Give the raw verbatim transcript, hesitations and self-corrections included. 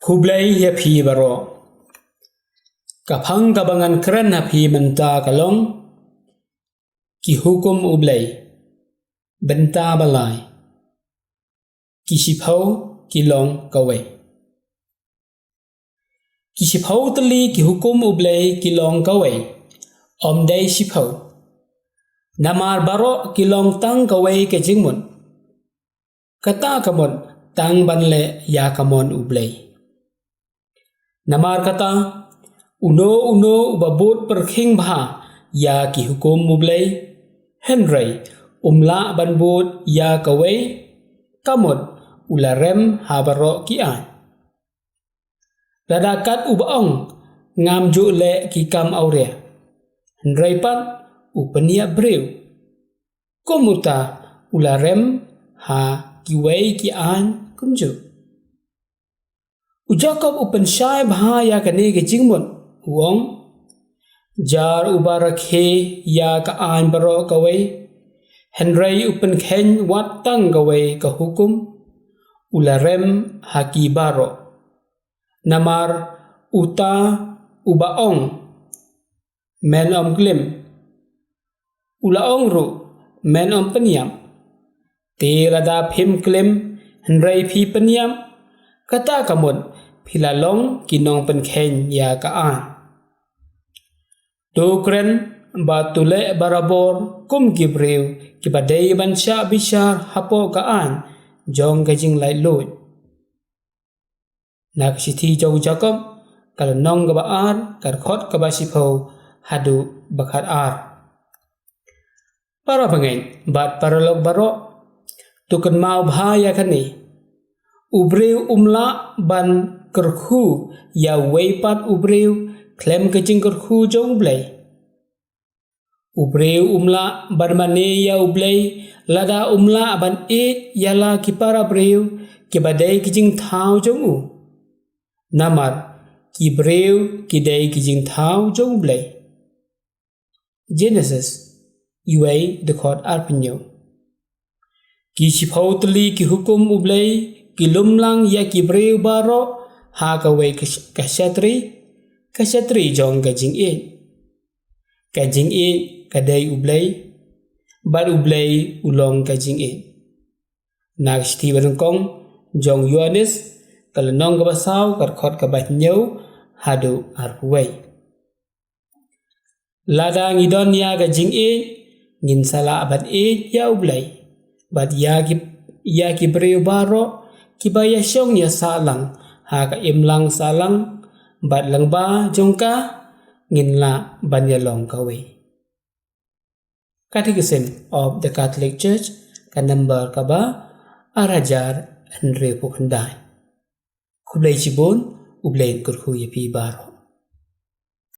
Khublei ïa phi baroh. Ka phang kaba ngan kren ha phi mynta ka long, ki hukum U Blei. Bynta ba lai. Ki shiphew ki long kawei. Ki shiphew tylli ki hukum U Blei ki long kawei. Ym dei shiphew. Namar baroh ki long tang kawei ka jingmut. Kata ka mut tang ban leh ïa ka mon U Blei. Namar kata, uno uno uba bud pyrkhing bha ïa ki hukum U Blei, hynrei um lah ban bud ïa kawei, ka mut u la rem ha baroh ki aiñ. Lada kat uba ong, ngam ju leh ki kam awria, hynrei pat u pynïap briew, kum uta u la rem ha kiwei ki aiñ kumjuh. U Jakob u pynshai bha ïa kane ka jingmut, u ong, jar uba rakhe ïa ka aiñ baroh kawei, hynrei u pynkheiñ wat tang kawei ka hukum, u la rem ha ki baroh. Namar uta uba ong, men ym klim, u la ong ruh, men ym pynïap. Te lada phim klim, hynrei phi pynïap, kata ka mut phi la long ki nongpynkheiñ ïa ka aiñ. To kren bad to leh barabor kum ki briew kiba dei ban shah bishar hapoh ka aiñ jong ka jinglaitluid. Na ka shithi jong u Jakob, ka lynnong kaba ar, ka dkhot kaba shiphew haduh ba khatar. Para bangeit bad paralok baroh, to kynmaw bha ïa kane. U briew um lah ban kyrkhu ïa uwei pat u briew khlem ka jingkyrkhu jong U Blei. U briew um lah ban mane ïa U Blei lada um lah ban ïeit ïa la ki para briew kiba dei ki jingthaw jong u. Namar ki briew ki dei ki jingthaw jong U Blei. Genesis, uwei dkhot arphew hynñiew. Ki shiphew tylli ki hukum U Blei ki lum lang ïa ki briew baroh ha kawei ka sh-, ka shatri, ka shatri jong ka jingïeit. Ka jingïeit ka dei U Blei, bad U Blei u long ka jingïeit. Na ka shithi banyngkong jong u Ïoannis, ka lynnong kaba saw, ka dkhot kaba hynñiew haduh arphew wei. Lada ngi don ïa ka jingïeit, ngin sa lah ban ïeit ïa U Blei bad ïa ki, ïa ki briew baroh kiba ïashong ïasah lang ha ka imlang sahlang, bad lyngba jong ka ngin lah ban ïalong kawei. Catechism of the Catholic Church, ka number kaba ar hajar hynriewphew khyndai. Khublei shibun, U Blei un kyrkhu ïa phi baroh.